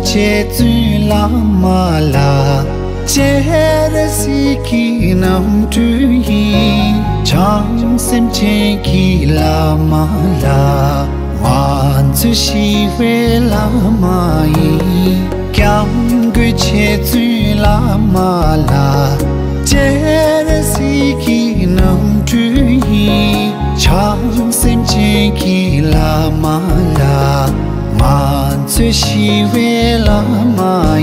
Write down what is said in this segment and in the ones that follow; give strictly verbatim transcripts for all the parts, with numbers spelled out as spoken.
རྗེ་བཙུན་བླ་མ་ལ། སྤྱན་རས་གཟིགས་ཀྱི་རྣམ་སྤྲུལ་ཡིན། བྱང་སེམས་ཅན་གྱི་བླ་མ་ལ། ང་ཚོ་ཞི་བའི་བླ་མ་ཡིན། སྐྱབས་མགོན་རྗེ་བཙུན་བླ་མ་ལ། སྤྱན་རས་གཟིགས་ཀྱི་རྣམ་སྤྲུལ་ཡིན། བྱང་སེམས་ཅན་གྱི་བླ་མ་ལ། ང་ཚོ་ཞི་བའི་བླ་མ་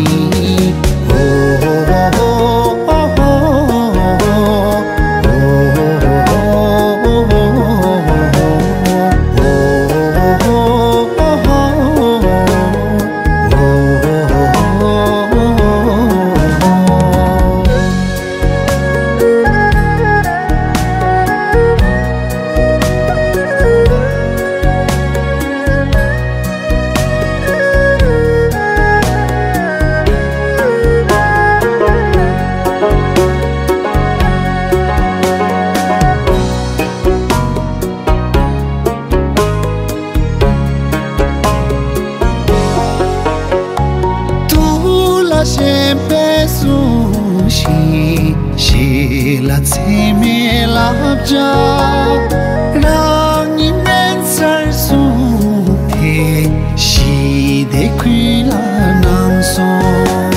ཡིན། ཐུགས་ལ་ཞེན་པས་བསྲུང་ཞིང་། ཞི་ལ་འཚེ་མེད་བསླབ་བྱ་རང་ཉིད་སྨན་སར་བཟུང་སྟེ། ཞི་བདེ་ཀུན་ལ་སྣང་སོང་།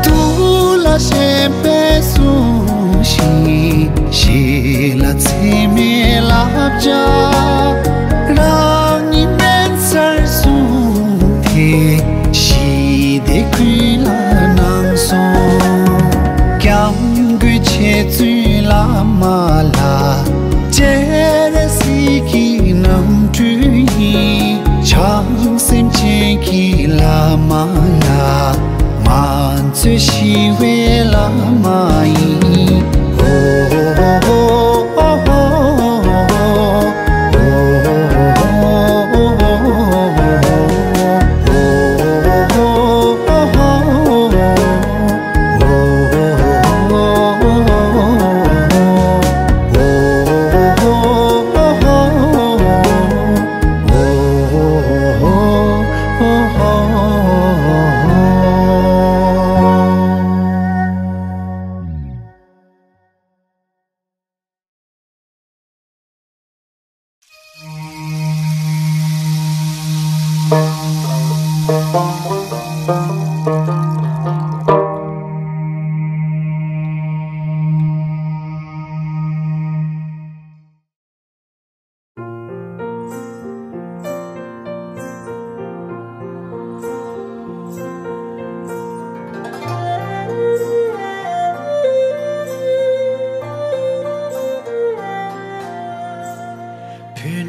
ཐུགས་ལ་ཞེན་པས་བསྲུང་ཞིང་། ཞི་ལ་འཚེ་མེད་བསླབ་བྱ་རང་ཉིད་སྨན་སར་བཟུང་སྟེ། ཞི་བདེ་ཀུན་ལ་སྣང་སོང་། སྐྱབས་མགོན་རྗེ་བཙུན་བླ་མ་ལ། སྤྱན་རས་གཟིགས་ཀྱི་རྣམ་སྤྲུལ་ཡིན། བྱང་སེམས་ཅན་གྱི་བླ་མ་ལ། ང་ཚོ་ཞི་བའི་བླ་མ་ཡིན། བོད་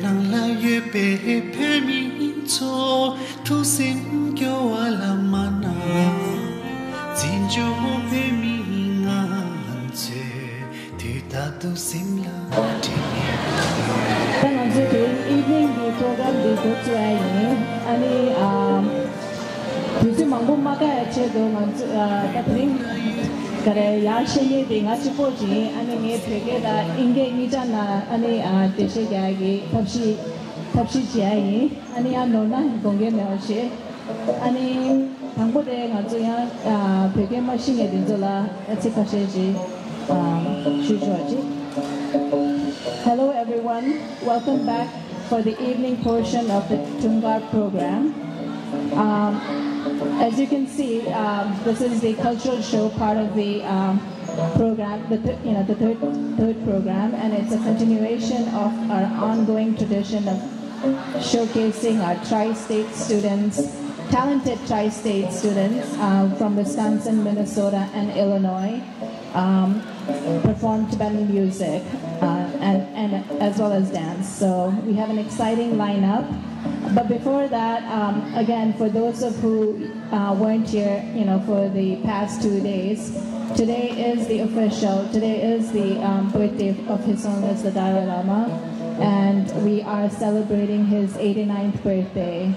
ནང་ལ་ཡོད་པའི་བོད་མི་ཚོ། ཐུགས་སེམས་སྐྱོ་བ་ལ་མ་གནང་། བཙན་བྱོལ་བོད་མི་ང་ཚོས། དུས་རྟག་ཏུ་སེམས་ལ་དྲན། ད་ང་ཚོས་དེ་རིང་ཨིབ་ནིང་གི་པྲོ་གྷ་རམ་འདི་འགོ་བཙུགས་ཡ་ཡིན། ཨ་ནི་ཨ་དུས་ཚོད་མང་པོ་མ་བཀག་ཡ་ཆེད་དུ། ང་ཚོ་ཨ་ད་དེ་རིང་ག་རེ་ཡར་བཤད་མཁན་དེ་ང་གཅིག་པོ་ཅིག་ཡིན། ཨ་ནི་ངས་བོད་སྐད་དང་ཨིན་སྐད་གཉིས་ཆ་ནང་ཨ་ནི་ཨ་འགྲེལ་བཤད་རྒྱག་ཡ་གི་ཐབས་ཤེས་ཐབས་ཤེས་བྱེད་ཡ་ཡིན། ཨ་ནི་ཡང་ནོར་ན་དགོངས་འགལ་མེད་པ་བྱེད། ཨ་ནི་དང་པོ་དེ་ང་ཚོ་ཡང་ཨ་བོད་སྐད་མ་ཤེས་མཁན་དེ་ཚོ་ལ་ཨ་ཚིག་ཁ་ཤས་ཅིག་ཨ་ཞུ་ཆོག་ཅིག Hello everyone, welcome back for the evening portion of the Tungar program. Um, as you can see, um, this is the cultural show, part of the um, program, the th- you know the third third program, and it's a continuation of our ongoing tradition of showcasing our tri-state students, talented tri-state students uh, from Wisconsin, Minnesota, and Illinois, um, perform Tibetan music uh, and, and as well as dance. So we have an exciting lineup. But before that, um, again, for those of who uh, weren't here, you know, for the past two days, today is the official, today is the um, birthday of His Holiness the Dalai Lama, and we are celebrating his eighty-ninth birthday.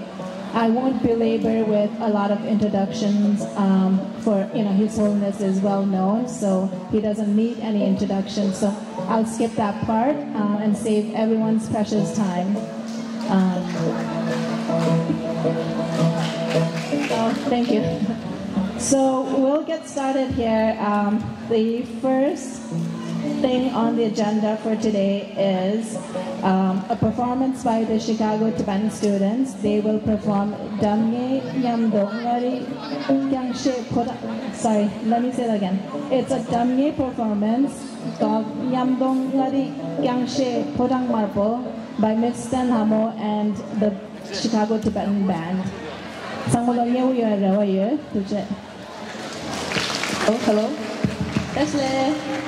I won't belabor with a lot of introductions, um, for, you know, His Holiness is well known, so he doesn't need any introduction. So I'll skip that part uh, and save everyone's precious time. Um, so, Thank you. So we'll get started here. Um, the first thing on the agenda for today is um, a performance by the Chicago Tibetan students. They will perform Damnge Nyamdo Ngari Kyangshe Phoda. Sorry, let me say that again. It's a Damnge performance called Nyamdo Ngari Kyangshe Phodang Marpo by Miss Ten Hamo and the Chicago Tibetan Band. Sangolo nyewu yo rewa yo tuje. Oh, hello. That's le.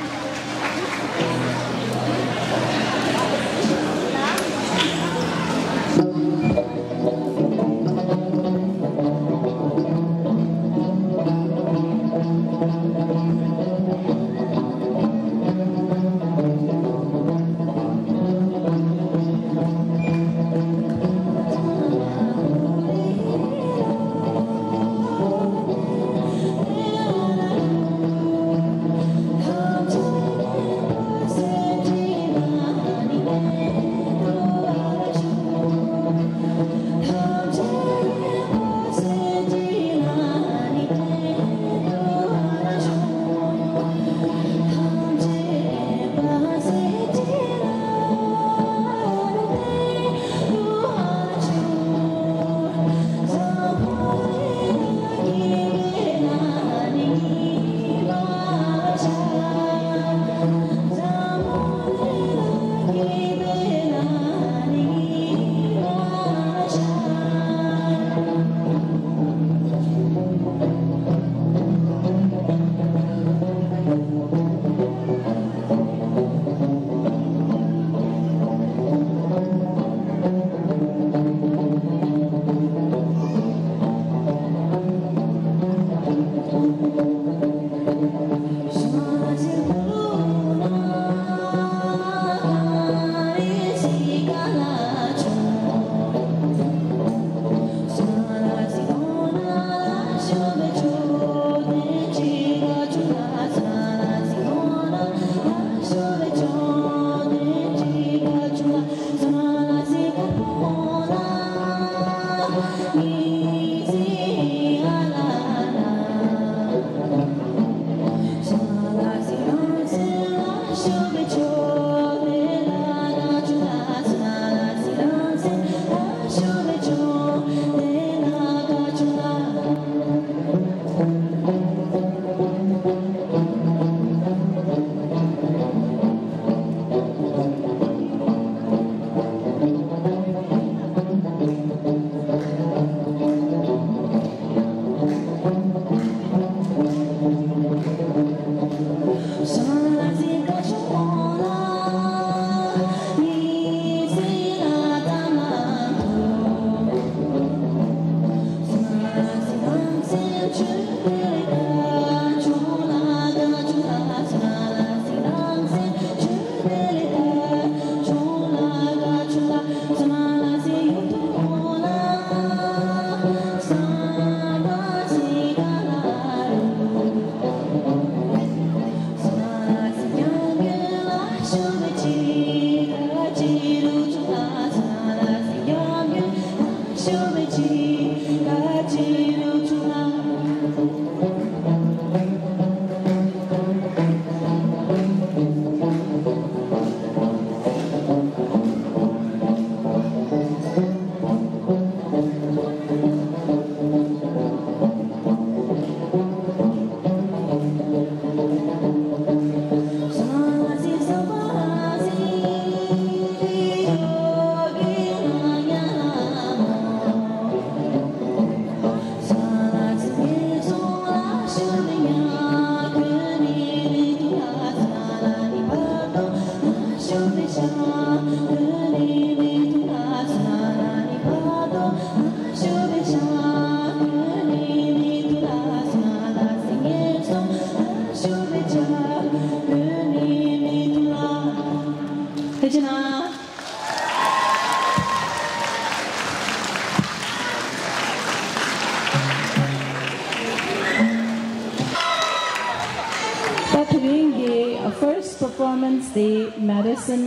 ད་དེ་རིང་གི་first performance དེ་Madison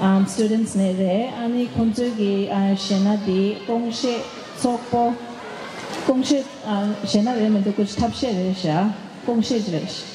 um, students ནས་རེད། ཨ་ནི་ཁོང་ཚོའི་གི་ཨ་གཞས་སྣ་དེ་ཀོང་ཤེས་ཚོགས་པོ། ཀོང་ཤེད་ཨ་ཞེ་ན་རེད་མི་འདུག་ཀུ་ཅི་ཐབས་ཤེས་རེད་ཤག་ཀོང་ཤེད་ཅི་རེད་ཤག་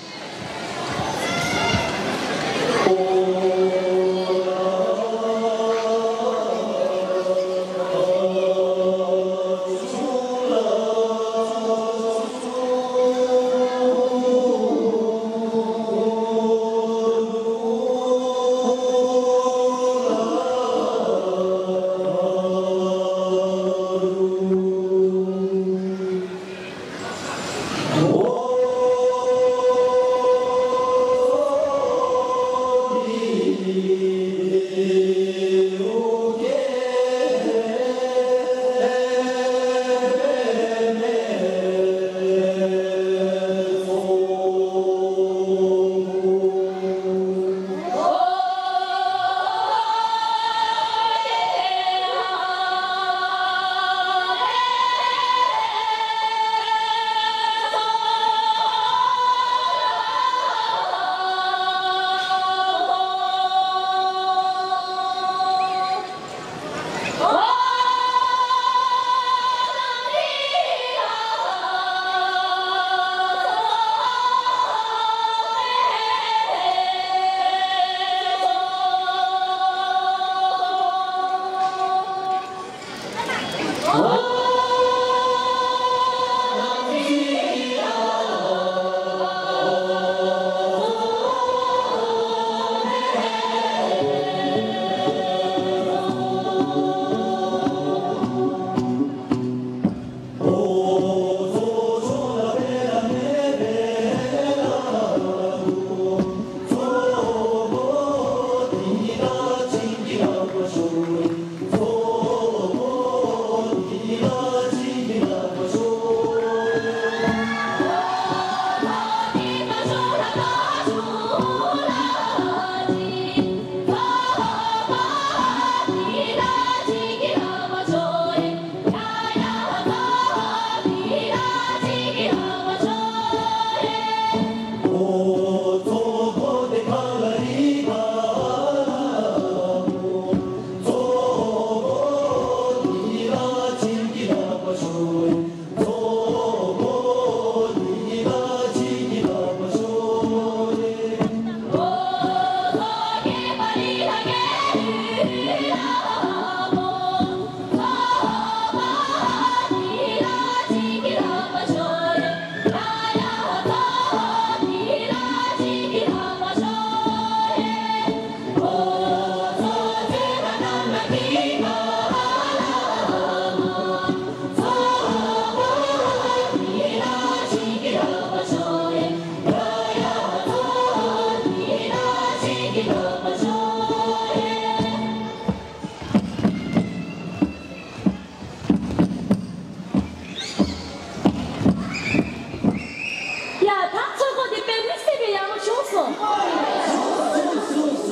ཡ། ད་ཚོགས་འཁོར་འདི་དཔེ་མི་སྲིད་པའི་ཡག་མོ་བྱུང་སོང་།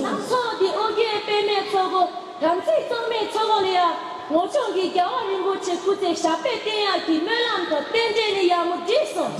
ད་ཚོགས་འདི་ཨོ་རྒྱན་པདྨའི་ཚོགས་འཁོར། དམ་ཚིག་གཙང་མའི་ཚོགས་འཁོར་ལ་ཡ། ངོར་ཕྱོགས་ཀྱི་རྒྱལ་བ་རིན་པོ་ཆེ་སྐུ་ཚེ་ཞབས་པད་བརྟན་ཡག་གི་སྨོན་ལམ་དང་རྟེན་འབྲེལ་ནི་ཡག་མོ་འགྲིག་སོང་།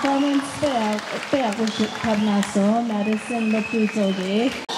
Performance དཔེ་ཡག་དཔེ་ཡག་པོ་ཞིག་འཁྲབ་གནང་སོང་། མེ་ཌི་སན་སློབ་ཕྲུག་ཚོ་གིས།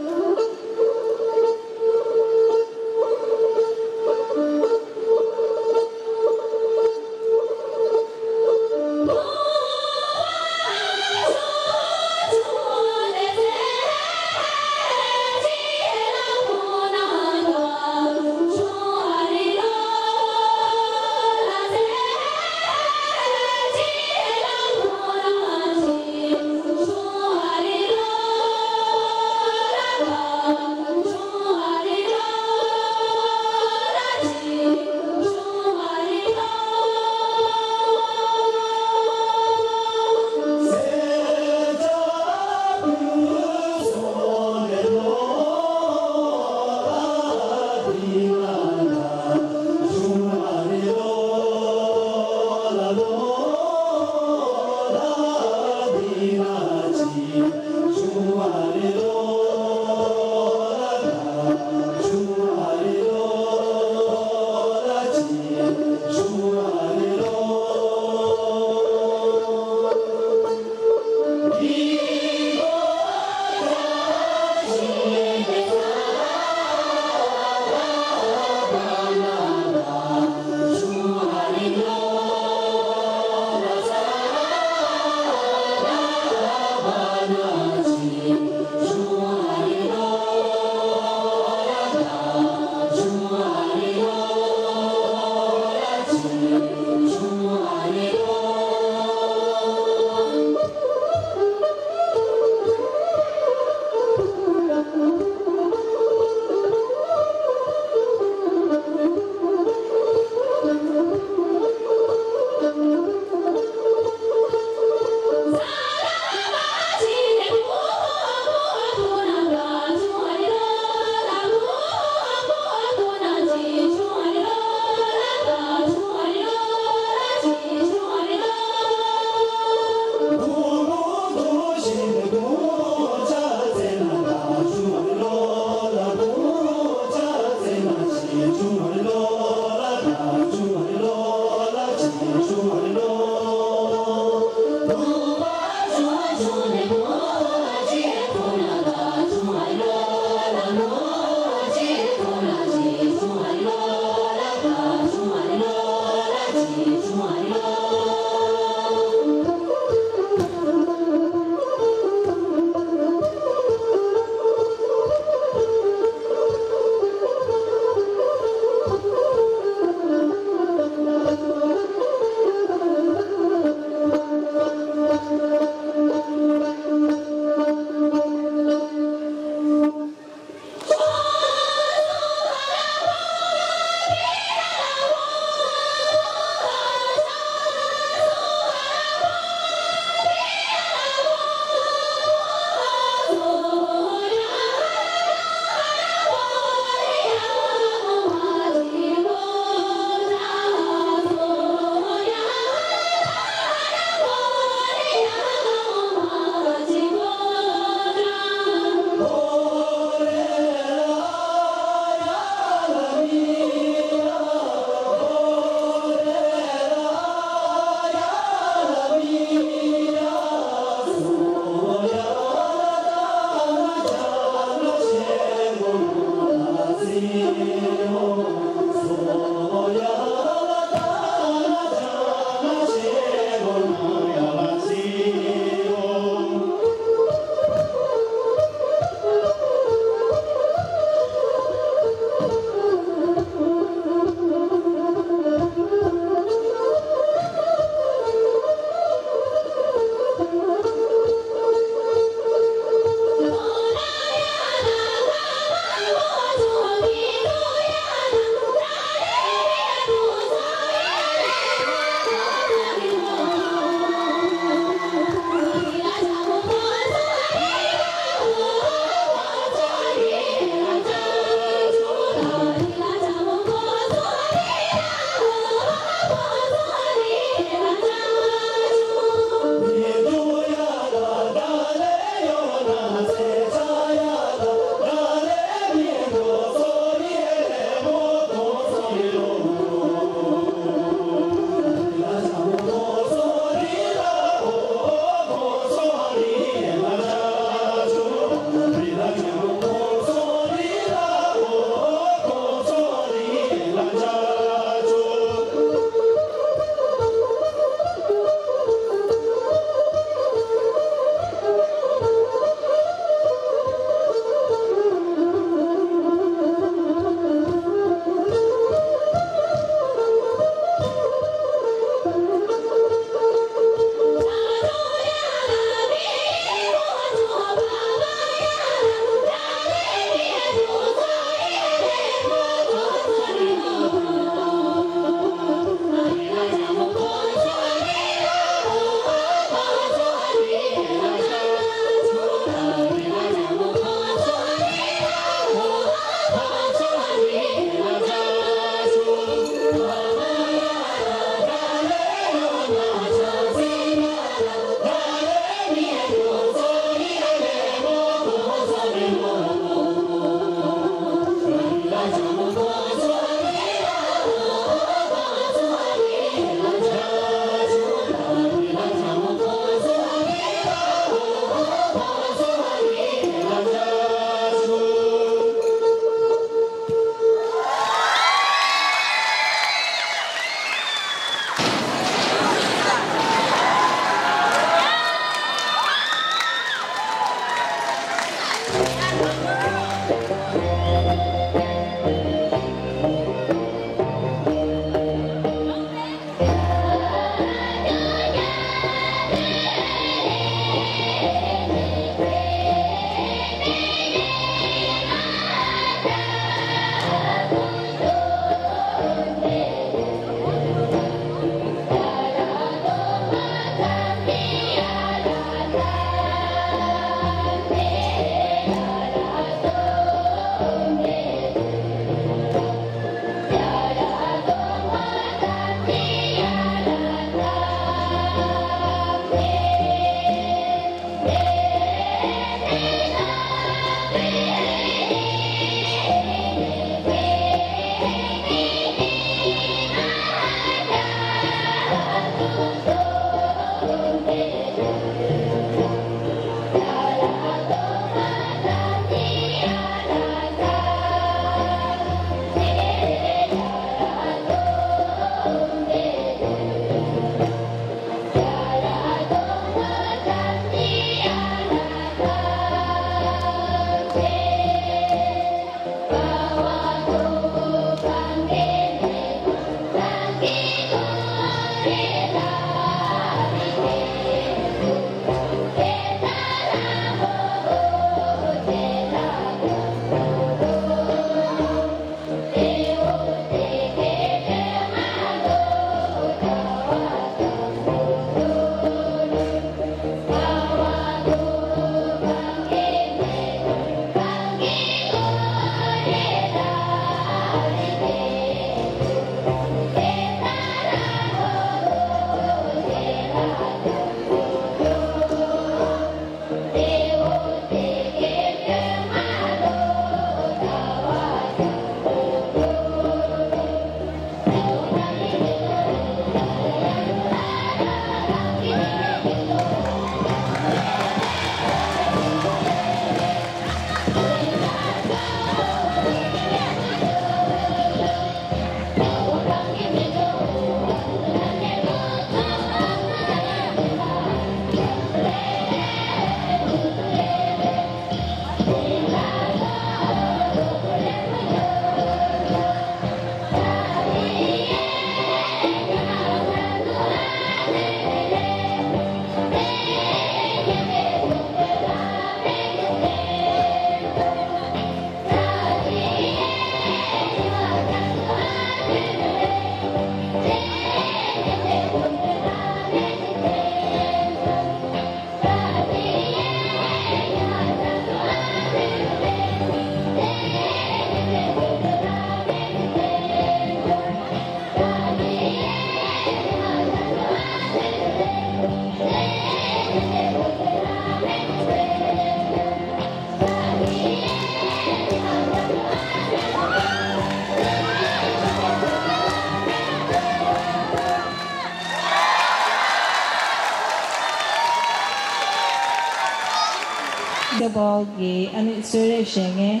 Basketball གི་ཨ་ནི་གསོལ་རས་བཞེས་མཁན།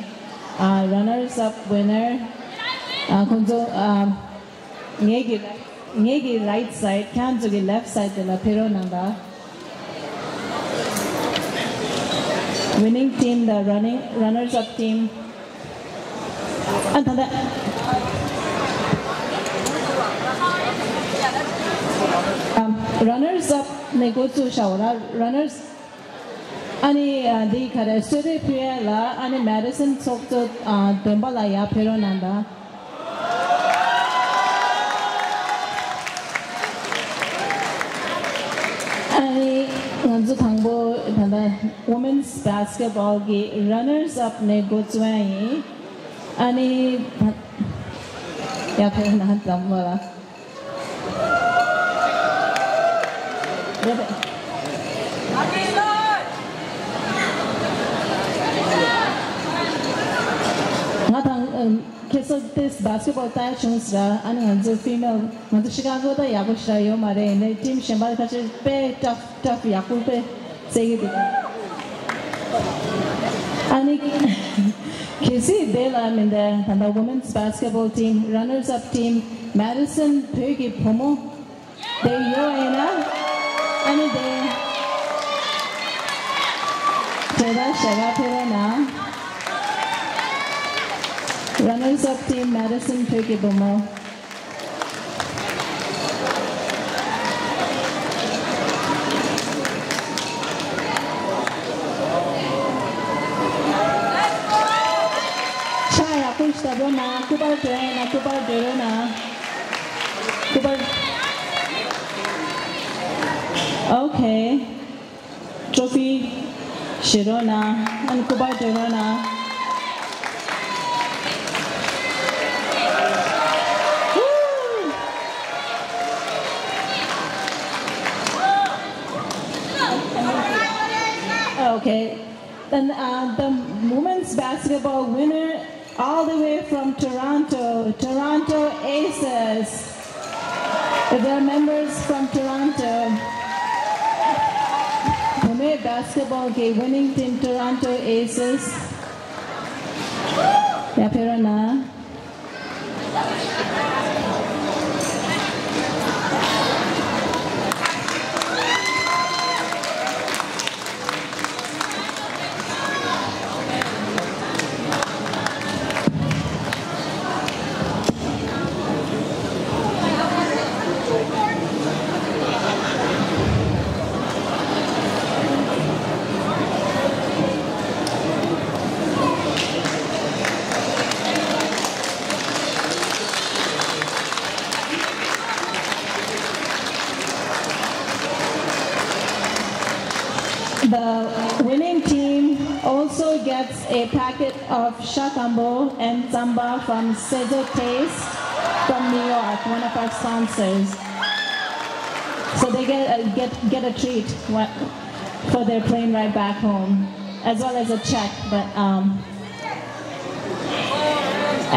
ཨ། runners up winner། ཨ། ཁོང་ཚོ། ཨ། ངེད་ཀྱི་ངེད་ཀྱི་right side། ཁྱེད་ཚོ་གི་left side དེ་ལ་ཕེབས་རོགས་གནང་དང་། Winning team དང་running runners up team། ཨ། ད་ལྟ། ཨ། runners up ནས་འགོ་བཙུགས་བཞག་པ་ར། runners། ཨ་ནི། ཨ། འདི་ག་རེ། གསོལ་རས་ཕུལ་ཡ་ལ་ཨ་ནི་Madison ཚོགས་གཙོ། ཨ། འདོན་པ་ལགས་ཡར་ཕེབས་རོགས་གནང་དང་། ཨ་ནི་ང་ཚོ་དང་པོ་ད་ལྟ་women's basketball གི་runners up ནས་འགོ་བཙུགས་ཡ་ཡིན། ཨ་ནི་ད་ཡར་ཕེབས་ན་འཛོམས་པ་ལ། ང་དང་ཁྱེད་ཚོ་དེ་basketball ལྟ་ཡ་བྱུང་ཟེར། ཨ་ནི་ང་ཚོ་female། ང་ཚོ་ཤི་ཀ་གོ་ད་ཡག་པོ་ཞེ་དྲག་ཡོད་མ་རེད། ཡིན་ནའི་team གཞན་པ་ཁ་ཤས་དཔེ་tough tough ཡག་པོ་དཔེ་རྩེ་གི་འདུག་ཨ་ནི་གལ་སྲིད་དེ་ལ་མིན་ཏེ་ད་ལྟ་women's basketball team runners up team Madison བོད་ཀྱི་བུ་མོ་དེ་ཡོད་ཡིན་ན། ཨ་ནི་དེ་དེ་ལ་ཞལ་པར་ཕུལ་རོགས་གནང་། runners up team Madison བོད་ཀྱི་བུ་མོ། ཕྱག་ཡག་པོ་ཞིག་བརྡབ་རོགས་གནང་། སྐུ་པར་སྒྲོན་ཡིན་ན་སྐུ་པར་སྒྲོན་རོགས་གནང་། སྐུ་པར། Okay. Trophy བཞེས་རོགས་གནང་། ཨ་ནི་སྐུ་པར་སྒྲོན་རོགས་གནང་། Okay. And, uh, the women's basketball winner all the way from Toronto, Toronto Aces. They are members from Toronto. བུ་མོའི་basketball གི་winning team Toronto Aces. ཡར་ཕེབས་རོགས་གནང་། gets a packet of shakambo and tsamba from Seze Taste from New York, one of our sponsors. So they get a, get, get a treat, what, for their plane ride back home, as well as a check. But um,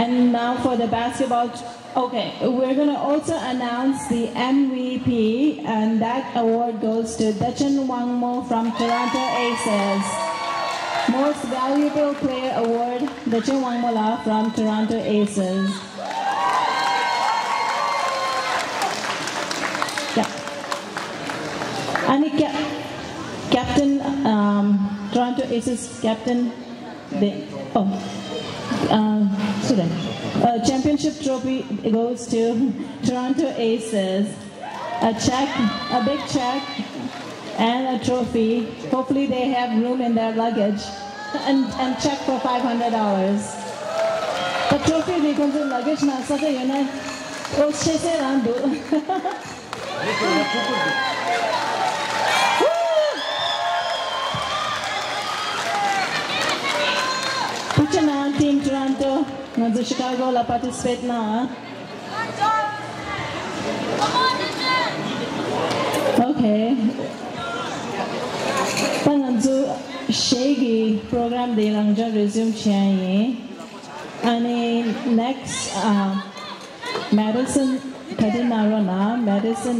and now for the basketball. Okay, we're gonna also announce the M V P, and that award goes to Dachin Wangmo from Toronto Aces. Most Valuable Player Award, Dachin Wangmo la from Toronto Aces. Yeah. And the ca- captain, um, Toronto Aces captain, the, oh, uh, sorry. Uh, championship trophy goes to Toronto Aces. A check, a big check, and a trophy. Hopefully they have room in their luggage. And, and check for five hundred dollars. The trophy they can do luggage na sa de yana. Oh, shese randu. Puchana Team Toronto, ང་ཚོ་Chicago ལ་participate གནང་། Okay. ད་ང་ཚོ་གཞས་ཀྱི་program དེ་རང་འཇགས་resume བྱེད་ཡ་ཡིན། ཨ་ནི་next, uh, Madison, Kadinarona, Madison.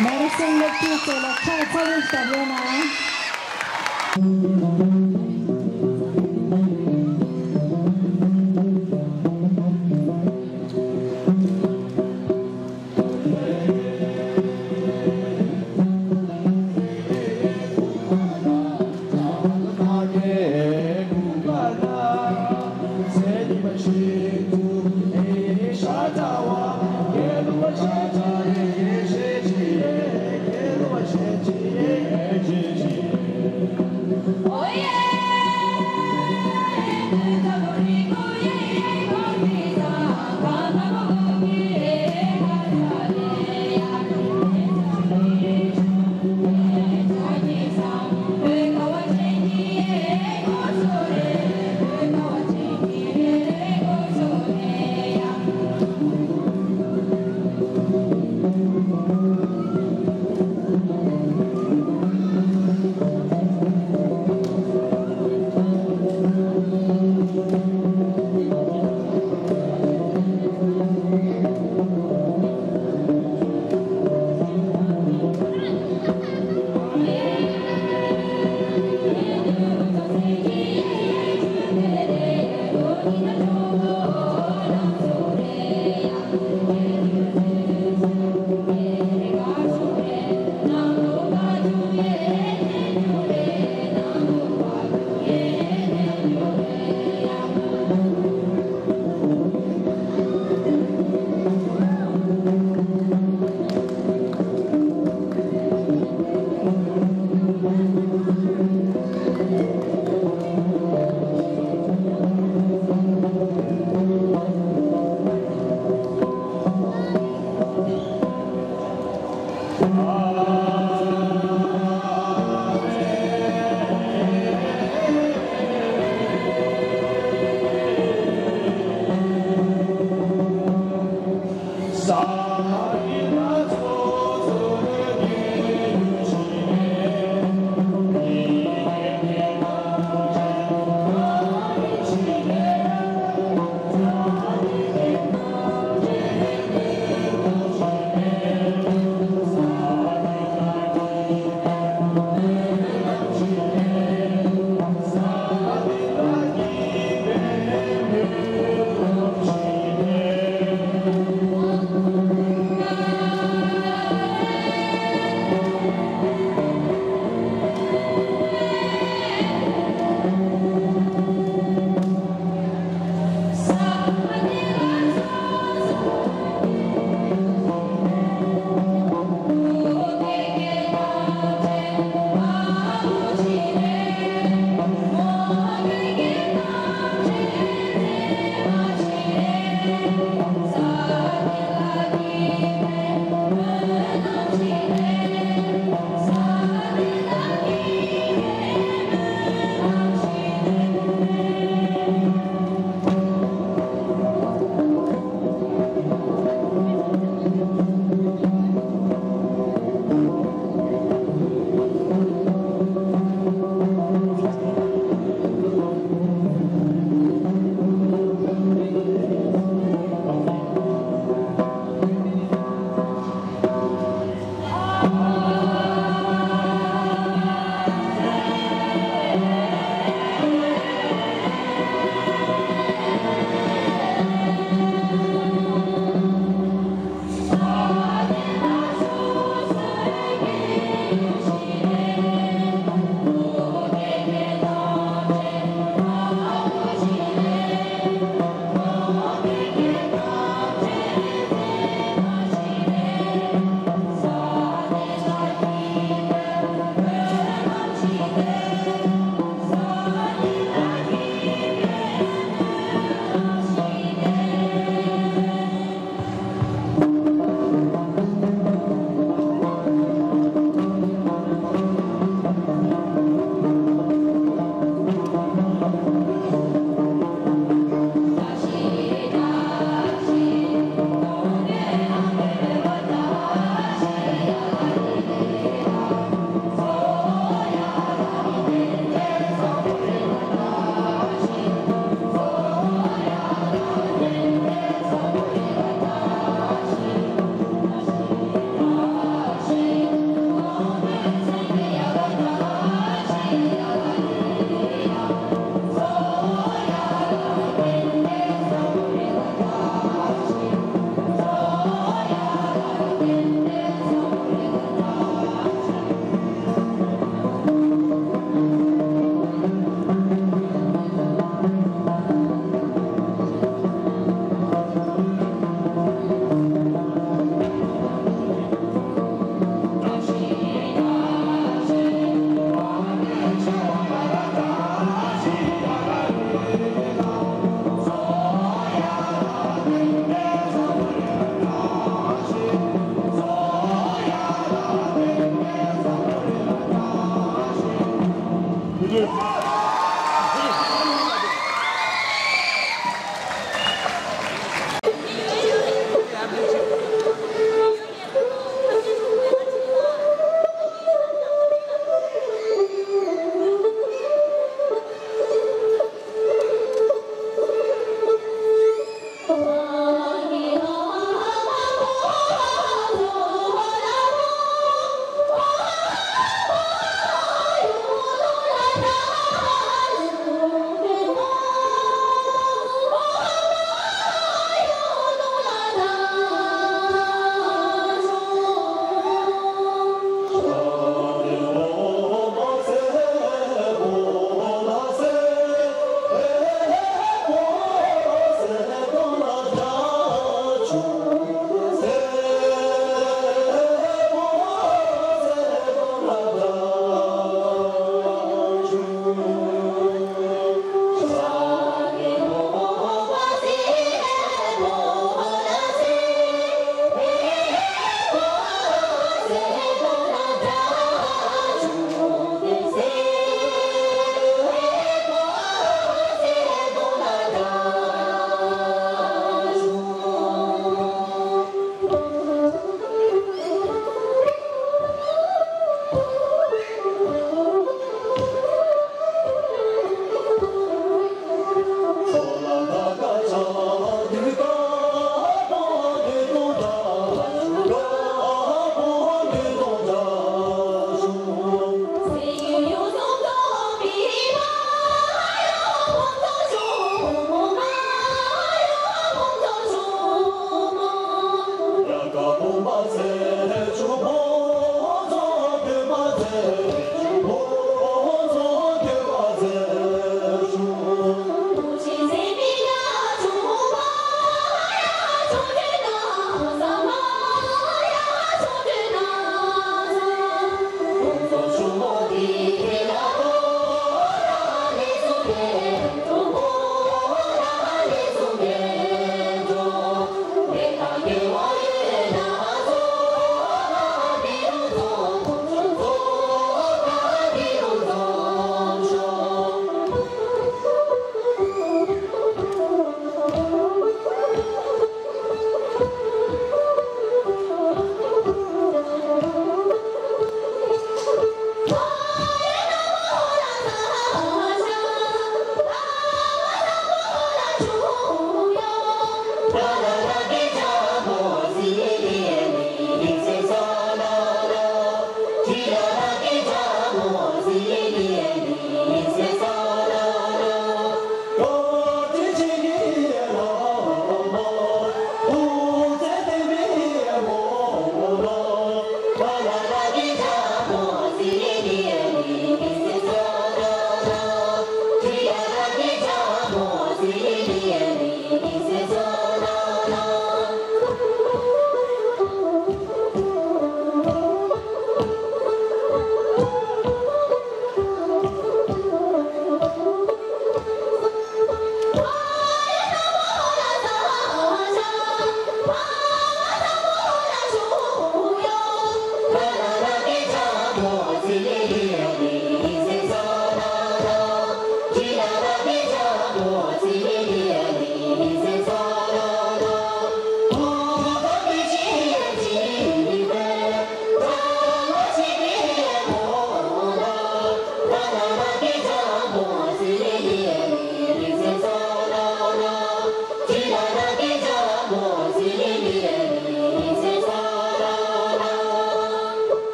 མ་རི་སོང་སློབ་ཕྲུག་ཚོ་ལ་ཁ་ཚ་བོ་ཞིག་བཏབ་ཡོད་ན།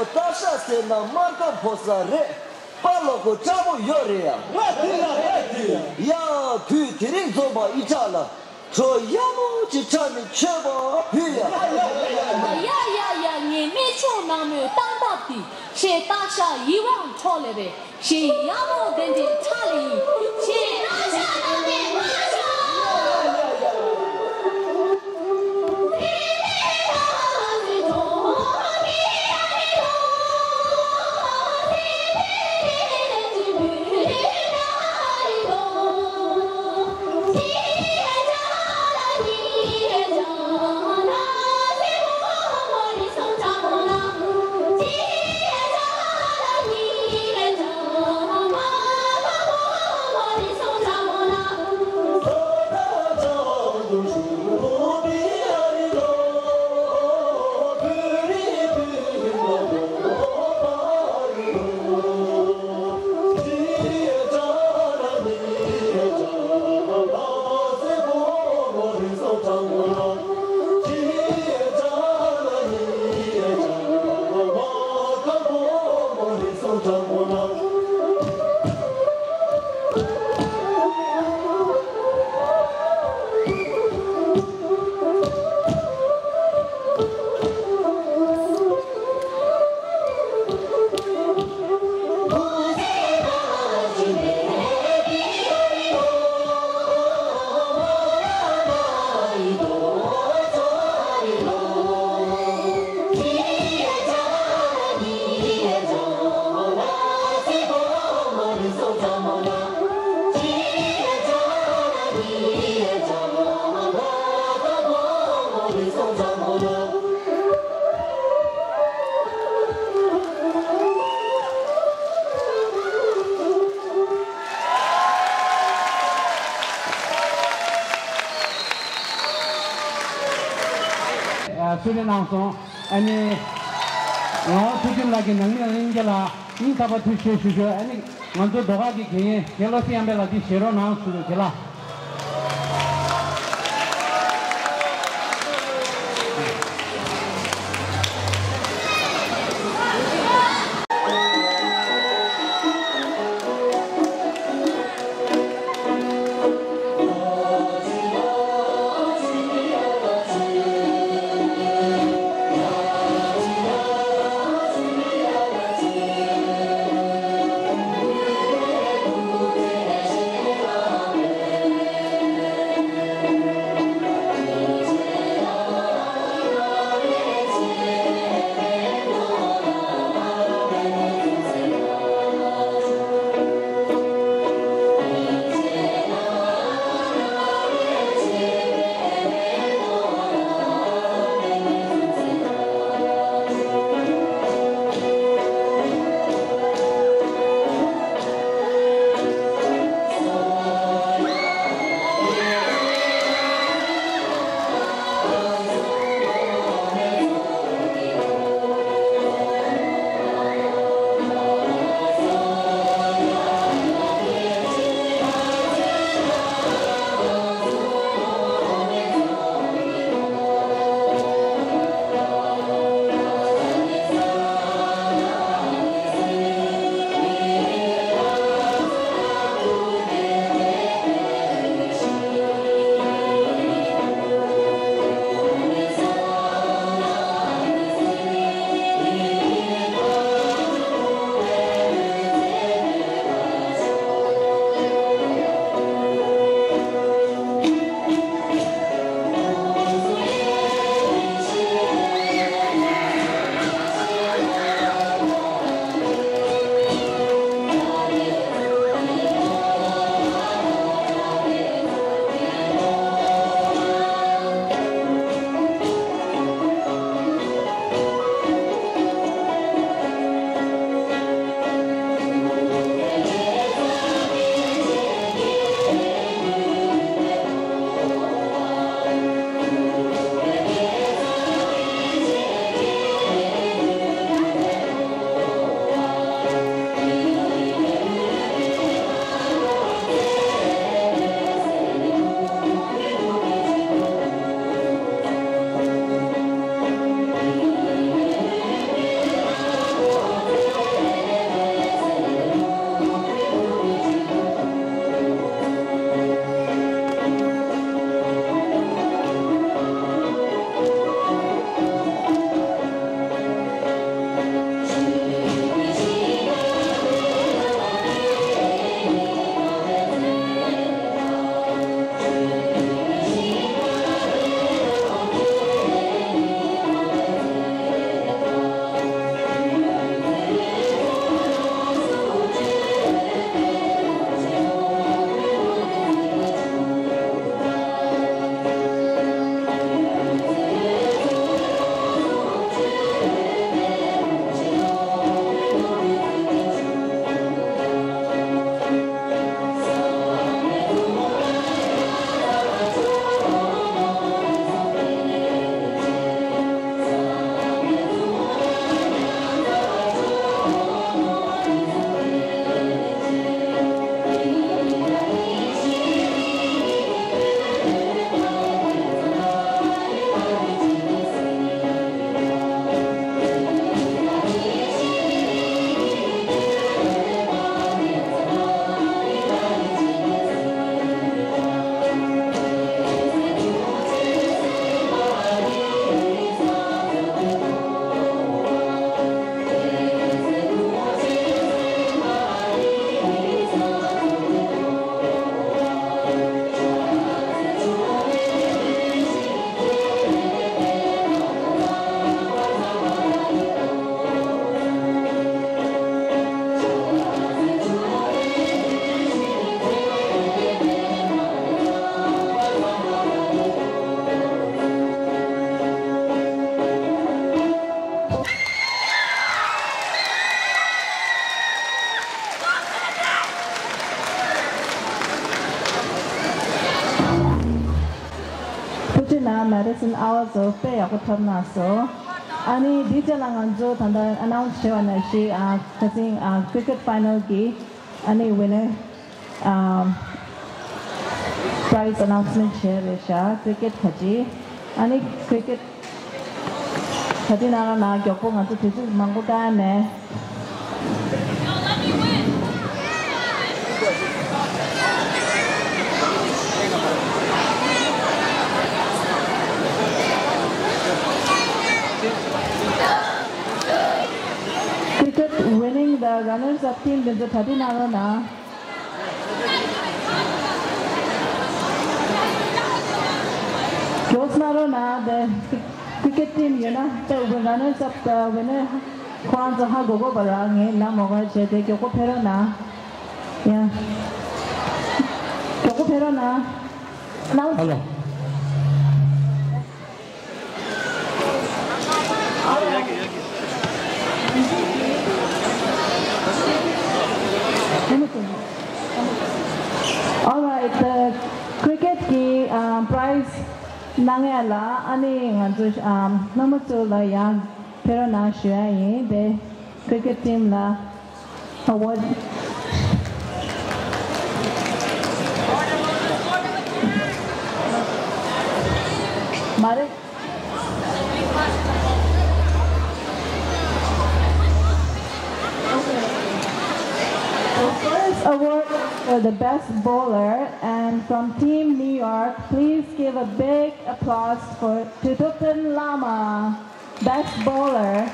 སྟག་ཤ་ཟེར་ན་མར་ཁ་ཕོ་ས་རེད། པ་ལོ་ཁོ་སྐྲ་བོ་ཡོད་རེད་ཡ། ང་དེ་ལ་རེད་དེ། ཡ། དུས་དེ་རིང་འཛོམས་པ་ཨི་དྲག་ལ། གྲོ་ཡག་མོ་ཅིག་ཁྲ་ནས་མཆོད་པ་ཕུལ་ཡ། ཡ་ཡ་ཡ། ངའི་རྨད་བྱུང་ནག་མོའི་སྟངས་སྟབས་དེ། ཞེས་སྟག་ཤ་ཡིད་དབང་འཕྲོག་ལེ་བས། ཞེས་ཡག་མོ་དེ་འདྲའི་ཁྲ་ལེ་ཡིན། ཞེས་སྟག་ཤ་ནག་མོས་མ་ཤོག་གསོལ་རས་གནང་སོང་། ཨ་ནི། ངག་དབང་ཚུལ་ཁྲིམས་ལགས་ཀྱིས་ནང་མི་ལྷན་རྒྱས་ལ་སྙིང་ཐག་པ་ཐུགས་རྗེ་ཆེ་ཞུ་ཞུ། ཨ་ནི། ང་ཚོ་ཟློས་གར་གྱི་དགེ་རྒན་རྒན་བློ་གསལ་གཡང་འཕེལ་ལགས་འདི་བཞེས་རོགས་གནང་ཞུ་རྒན་ལགས། Madison Owls དཔེ་ཡག་པོ་འཁྲབ་གནང་སོང་། ཨ་ནི་འདི་རྗེས་ལ་ང་ཚོ་ད་ལྟ་announce བྱས་པ་ནང་བཞིན་ཨ་ཁ་སང་ཨ་cricket final གི་ཨ་ནི་winner ཨ་prize announcement བྱས་རེད་ཤག cricket ག་ཅི། ཨ་ནི་cricket ག་ཅི་ནང་ལ་ན་མགྱོགས་པོ་ང་ཚོ་དུས་ཚོད་མང་པོ་བཏང་ནས། Cricket winning the runners up team དེ་ཚོ་གྲ་སྒྲིག་གནང་རོགས་གནང་། མགྱོགས་གནང་རོགས་གནང་། དེ་cricket team ཡོད་ན་དེ་runners up དེ་winner ཁོ་རང་ཚོ་ཧ་གོ་དགོས་པ་ར། ངས་ལམ་མོ་ག་བྱས་ཏེ་མགྱོགས་པོ་ཕེབས་རོགས་གནང་། ཡ། མགྱོགས་པོ་ཕེབས་རོགས་གནང་། Hello. Alright, the cricket གི་ཨ་prize གནང་ཡ་ལ་ཨ་ནི་ང་ཚོ་ཨ་རྣམ་པ་ཚོ་ལ་ཡང་ཕེབས་རོགས་གནང་ཞུ་ཡ་ཡིན། དེ་cricket team ལ་award མ་རེད། The first award for the best bowler and from Team New York, please give a big applause for Tutoten Lama, best bowler.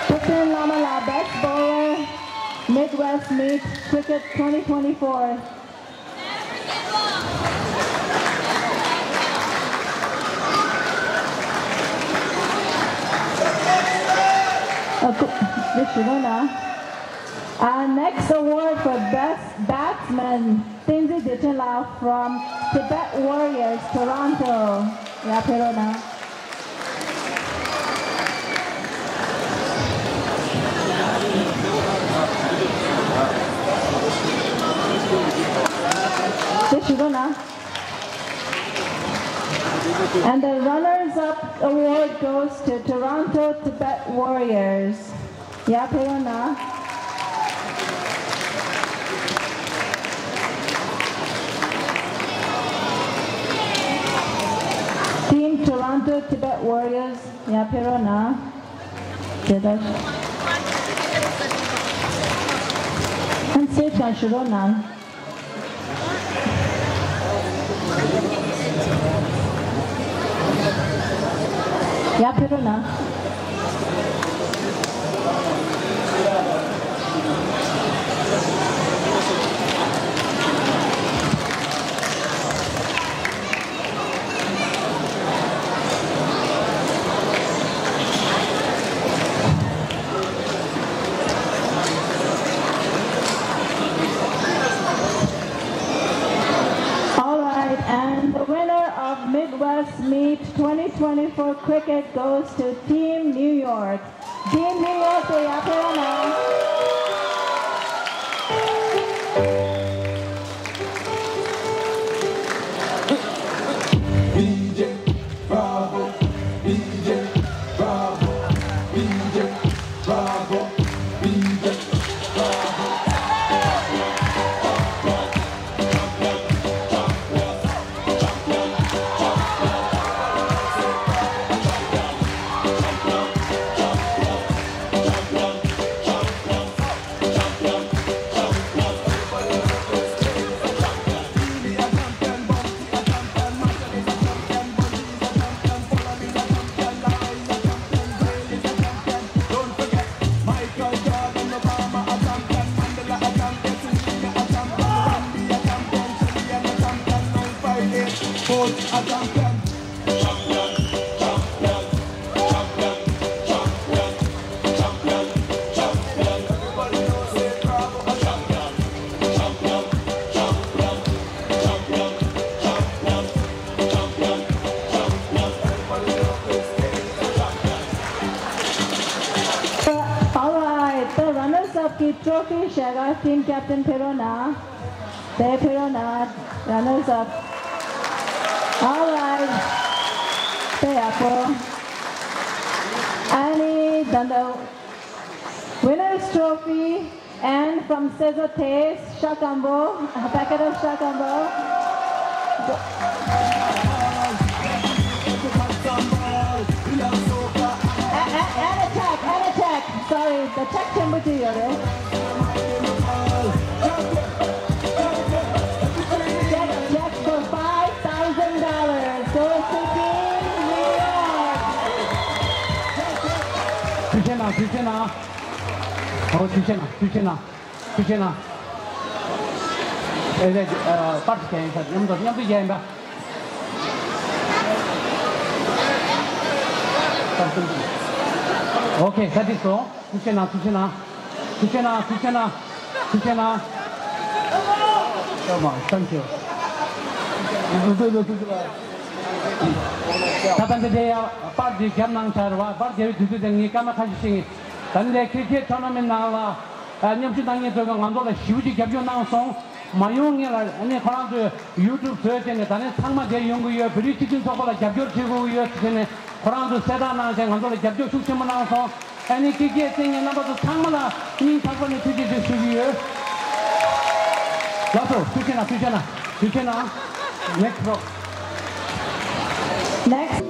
Tutoten Lama la best bowler, Midwest Meet Cricket twenty twenty-four. Our next award for Best Batsman, Tenzin Dechunla from Tibet Warriors, Toronto. ཡར་ཕེབས་རོགས་གནང་། དེ་ཞུ་རོགས་གནང་། And the runners-up award goes to Toronto Tibet Warriors. ཡར་ཕེབས་རོགས་གནང་། Team Toronto Tibet Warriors, ཡར་ཕེབས་རོགས་གནང་། དེ་ལྟར། ཨན་སེ་ཀྱང་ཞུ་རོགས་གནང་། ཡར་ཕེབས་རོགས་གནང་། All right, and the winner of Midwest Meet twenty twenty-four Cricket goes to Team New York. Team New York, ཡར་ཕེབས་རོགས་གནང་། All right, the runners-up གི Trophy ཞེ་ག་team captain ཕེ་རོ་ན། དེ་ཕེ་རོ་ན་runners up. All right. དེ་ཡག་པོ། ཨ་ནི་ད་ལྟ་winners trophy and from Sezo Taste, Shakambo, a packet of Shakambo. And, and, and a check, and a check. Sorry, the check tempo to you, eh? Check, check for five thousand dollars. Goes to Team New York. ཐུགས་རྗེ་གནང་། ཐུགས་རྗེ་གནང་། ཨོ་ཐུགས་རྗེ་གནང་། ཐུགས་རྗེ་གནང་། ཐུགས་རྗེ་གནང་། ཨེ་རེད། ཨ། པར་ཅིག་རྒྱག་ཡིན་ས། མཉམ་དུ་མཉམ་དུ་རྒྱག་ཡིན་པ། ཨོ་ཁེ། ད་འགྲིག་སོང་། ཐུགས་རྗེ་གནང་། ཐུགས་རྗེ་གནང་། ཐུགས་རྗེ་གནང་། ཐུགས་རྗེ་གནང་། ཐུགས་རྗེ་གནང་། ཨོ་མ། Thank you. ད་ལྟ་འདི་འདྲའི་ཡ་པར་འདི་བརྒྱབ་གནང་བྱ་རེད་བ། པར་རྒྱབ་པའི་དུས་ཚོད་དེ་ངས་སྐར་མ་ཁ་ཤས་ཤིག་ཡིན། ད་ནི་འདི་cricket tournament ནང་ལ། ཨ། མཉམ་ཞུགས་གནང་མཁན་ཚོས་ང་ཚོ་ལ་ཞེ་པོ་ཅིག་རྒྱབ་སྐྱོར་གནང་སོང་། མ་ཡོང་ངེས་ལ་ཨ་ནི་ཁོ་རང་ཚོས་YouTube བཟོས་བྱས་ནས། ད་ནི་ཚང་མ་འདིར་ཡོང་གི་ཡོད། བོད་རིགས་སྤྱི་མཐུན་ཚོགས་པ་ལ་རྒྱབ་སྐྱོར་བྱེད་དགོས་ཀྱི་ཡོད་ཟེར་ནས་ཁོ་རང་ཚོས་གསལ་བསྒྲགས་གནང་བྱས། ང་ཚོ་ལ་རྒྱབ་སྐྱོར་ཤུགས་ཆེན་པོ་གནང་སོང་། ཨ་ནི་ཀི་ཀེ་བསྟན་མཁན་རྣམ་པ་ཚོ་ཚང་མ་ལ་སྙིང་ཐག་པ་ནས་ཐུགས་རྗེ་ཆེ་ཞུ་གི་ཡོད། ལགས་སོ། ཐུགས་རྗེ་གནང་། ཐུགས་རྗེ་གནང་། ཐུགས་རྗེ་གནང་། Next row. Next.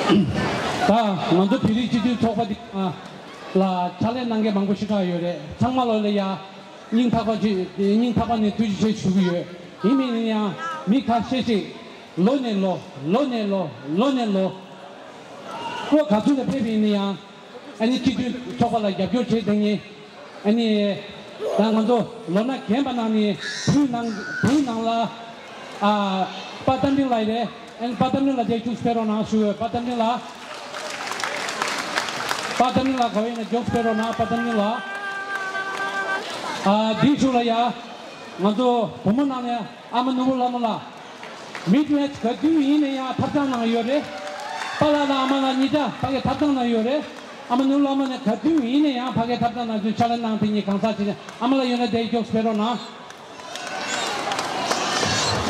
ད་ང་ཚོ་བོད་རིགས་སྤྱི་མཐུན་ཚོགས་པ་འདི་ལ་ཕྱག་ལས་གནང་མཁན་མང་པོ་ཞེ་དྲག་ཡོད་རེད། ཚང་མ་ལོ་ལ་ཡ་སྙིང་ཐག་པ་ཅིག་སྙིང་ཐག་པ་ནས་ཐུགས་རྗེ་ཆེ་ཞུ་གི་ཡོད། ཡིན་མིན་ཡིན་ཡང་མི་ཁ་ཤས་ཤིག་ལོ་ནས་ལོ་ལོ་ནས་ལོ་ལོ་ནས་ལོ་ཁོ་ག་ཚོད་ལ་ཕེབས་ཡིན་ན་ཡང་ཨ་ནི་སྤྱི་མཐུན་ཚོགས་པ་ལ་རྒྱབ་སྐྱོར་བྱེད་དེ་ངེས། ཨ་ནི་ད་ང་ཚོ་ལོ་ན་རྒན་པ་ནང་ནས་བུ་ནང་བུ་ནང་ལ་ཨ་པ་རྟ་མགྲིན་ལགས་རེད། ཨ་ནི་པ་རྟ་མགྲིན་ལགས་དེ་ཅུག་ཕེབས་རོགས་གནང་ཞུ་བའི་པ་རྟ་མགྲིན་ལགས། པ་རྟ་མགྲིན་ལགས་ག་བ་ཡིན་ན་ཅུག་ཕེབས་རོགས་གནང་པ་རྟ་མགྲིན་ལགས། ཨ་དེའི་གཞུག་ལ་ཡ་ང་ཚོ་བུ་མོ་ནང་ནས་ཨ་མ་ནོར་བུ་ལྷ་མོ་ལགས། མི་དེ་ག་དུས་ཡིན་ན་ཡང་ཐབ་ཚང་ནང་ཡོད་རེད། པཱ་ལགས་དང་ཨ་མ་ལགས་གཉིས་ཀ་ཕ་གིའི་ཐབ་ཚང་ནང་ཡོད་རེད། ཨ་མ་ནོར་བུ་ལྷ་མོ་ནི་ག་དུས་ཡིན་ན་ཡང་ཕ་གིའི་ཐབ་ཚང་ནང་ཚུར་ཕྱག་ལས་གནང་དེ་ངེས། གང་ཟག་ཅིག་ནས་ཨ་མ་ལགས་ཡོད་ན་དེ་མགྱོགས་ཕེབས་རོགས་གནང་།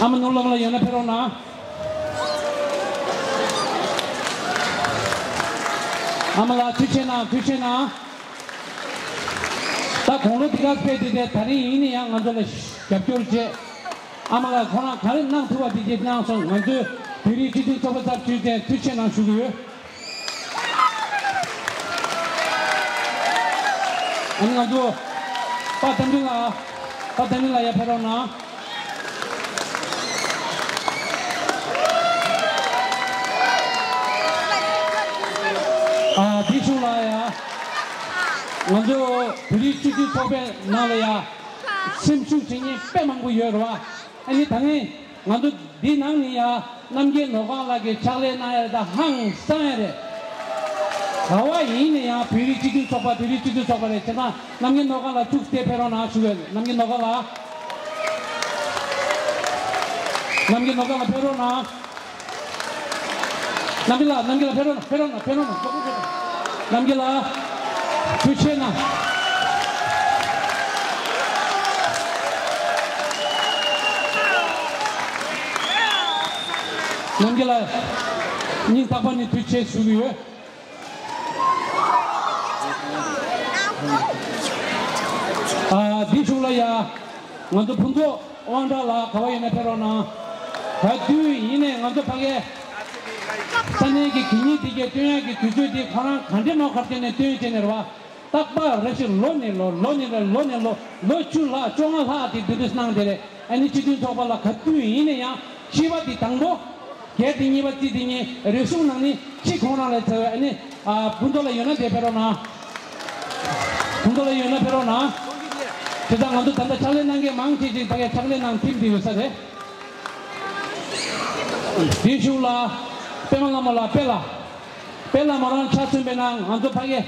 ཨ་མ་ནོར་བུ་ལྷ་མོ་ལགས་ཡོད་ན་ཕེབས་རོགས་གནང་། ཨ་མ་ལགས་ཐུགས་རྗེ་གནང་། ཐུགས་རྗེ་གནང་། ད་དགུང་ལོ་འདི་ག་ཕེབས་དེ་དེ་ད་རིང་ཡིན་ན་ཡང་ང་ཚོ་ལ་རྒྱབ་སྐྱོར་བྱེད། ཨ་མ་ལགས་ཁོ་རང་ག་རེ་གནང་ཐུབ་པ་དེ་གྱིས་གནང་སོང་། ང་ཚོའི་བོད་རིགས་སྤྱི་མཐུན་ཚོགས་པའི་ཚབ་ཞུས་ཏེ་ཐུགས་རྗེ་གནང་ཞུ་གི་ཡོད། ཨ་ནི་ང་ཚོ་པ་དམ་འཛིན་ལགས། པ་དམ་འཛིན་ལགས་ཡར་ཕེབས་རོགས་གནང་། ཨ་དེའི་གཞུག་ལ་ཡ་ང་ཚོ་བོད་རིགས་སྤྱི་མཐུན་ཚོགས་པའི་ནང་ལ་ཡ་སེམས་ཤུགས་བྱེད་མཁན་དཔེ་མང་པོ་ཡོད་རེད་བ། ཨ་ནི་ད་ངས་ང་ཚོ་འདི་ནང་ནས་ཡ་རྣམ་རྒྱལ་ནོར་བཟང་ལགས་ཀྱིས་ཕྱག་ལས་གནང་ཡ་ད་ཧང་སང་ཡ་རེད། ག་བ་ཡིན་ན་ཡང་བོད་རིགས་སྤྱི་མཐུན་ཚོགས་པ། བོད་རིགས་སྤྱི་མཐུན་ཚོགས་པ་རེད། བྱས་ཙང་རྣམ་རྒྱལ་ནོར་བཟང་ལགས་ཅུག་དེ་ཕེབས་རོགས་གནང་ཞུ་བས། རྣམ་རྒྱལ་ནོར་བཟང་ལགས། རྣམ་རྒྱལ་ནོར་བཟང་ལགས་ཕེབས་རོགས་གནང་། རྣམ་རྒྱལ་ལགས། རྣམ་རྒྱལ་ལགས་ཕེབས་རོགས་གནང་། ཕེབས་རོགས་གནང་། ཕེབས་རོགས་གནང་། རྣམ་རྒྱལ་ལགས་ཐུགས་རྗེ་གནང་། རྣམ་རྒྱལ་ལགས་སྙིང་ཐག་པ་ནས་ཐུགས་རྗེ་ཆེ་ཞུ་གི་ཡོད། ཨ་འདི་གཞུག་ལ་ཡ་ང་ཚོ་ཕུན་ཚོགས་དབང་གྲགས་ལགས་ག་བ་ཡིན་ན་ཕེབས་རོགས་གནང་། ག་དུས་ཡིན་ནའི་ང་ཚོ་ཕ་གིའི་ས་གནས་ཀྱི་གད་སྙིགས་དེ་གའི་སྟོན་ཡག་གི་དུས་ཚོད་དེ་ཁོ་རང་ག་འདྲ་མོ་ག་རེ་བྱས་ནས་སྟོན་བྱས་ནས་རེད་བ། རྟག་པར་རེ་ཞིག་ལོ་ནས་ལོ། ལོ་ནས་ལོ། ལོ་ནས་ལོ། ལོ་བཅུ་ལྷག་བཅོ་ལྔ་ལྷག་དེ་འདི་འདྲ་གནང་བསྡད་རེད། ཨ་ནི་སྤྱི་མཐུན་ཚོགས་པ་ལ་ག་དུས་ཡིན་ན་ཡང་སྤྱི་པ་འདི་དང་པོ། སྒེར་དེ་གཉིས་པ། རྩིས་དེ་གཉིས། རེ་ཟུང་ནང་ནས་གཅིག་ཁོང་རང་ལ་འཚོལ་བས། ཨ་ནི་ཨ་ཕུན་ཚོགས་ལགས་ཡོད་ན་དེ་ཕེབས་རོགས་གནང་། ཕུན་ཚོགས་ལགས་ཡོད་ན་ཕེབས་རོགས་གནང་། དེ་དང་ང་ཚོ་ད་ལྟ་ཕྱག་ལས་གནང་མཁན་མང་ཆེ་ཅིག་ཕ་གིའི་ཕྱག་ལས་གནང་ཐིམ་དེ་ཡོད་ས་རེད། དེའི་གཞུག་ལ་པད་མ་ལྷ་མོ་ལགས། པད་ལགས། པད་ལྷ་མོ་རང་ཆ་མཚོན་པའི་ནང་ང་ཚོ་ཕ་གི་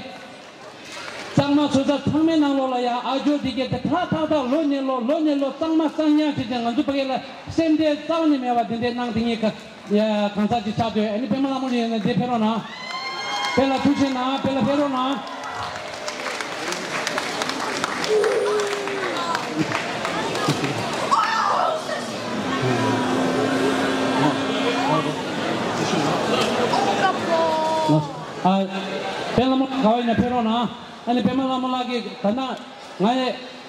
གཙང་མ་བཟོ་ས་ཚང་མའི་ནང་ལོགས་ལ་ཡ་ཨ་ཇོ་འདི་གས་དེ་ཐག་ཐག་ཐག་ལོ་ནས་ལོ། ལོ་ནས་ལོ་གཙང་མ་གཙང་ཡག་བྱས་ཏེ་ང་ཚོ་ཕ་གི་ལ་སེམས་ཁྲལ་རྩ་བ་ནས་མེད་པ་དེ་འདྲའི་གནང་དེ་ངས་ག་ཡ་གང་ཟག་ཅིག་ཆགས་སྡོད། ཨ་ནི་པད་མ་ལྷ་མོ་ལགས་ཡིན་ན་འདི་ཕེབས་རོགས་གནང་། པད་ལགས་ཐུགས་རྗེ་གནང་། པད་ལགས་ཕེབས་རོགས་གནང་། ཨ་པད་ལྷ་མོ་ག་བ་ཡིན་ན་ཕེབས་རོགས་གནང་། ཨ་ནི་པད་མ་ལྷ་མོ་ལགས་ཀྱིས་ད་ནང་ང་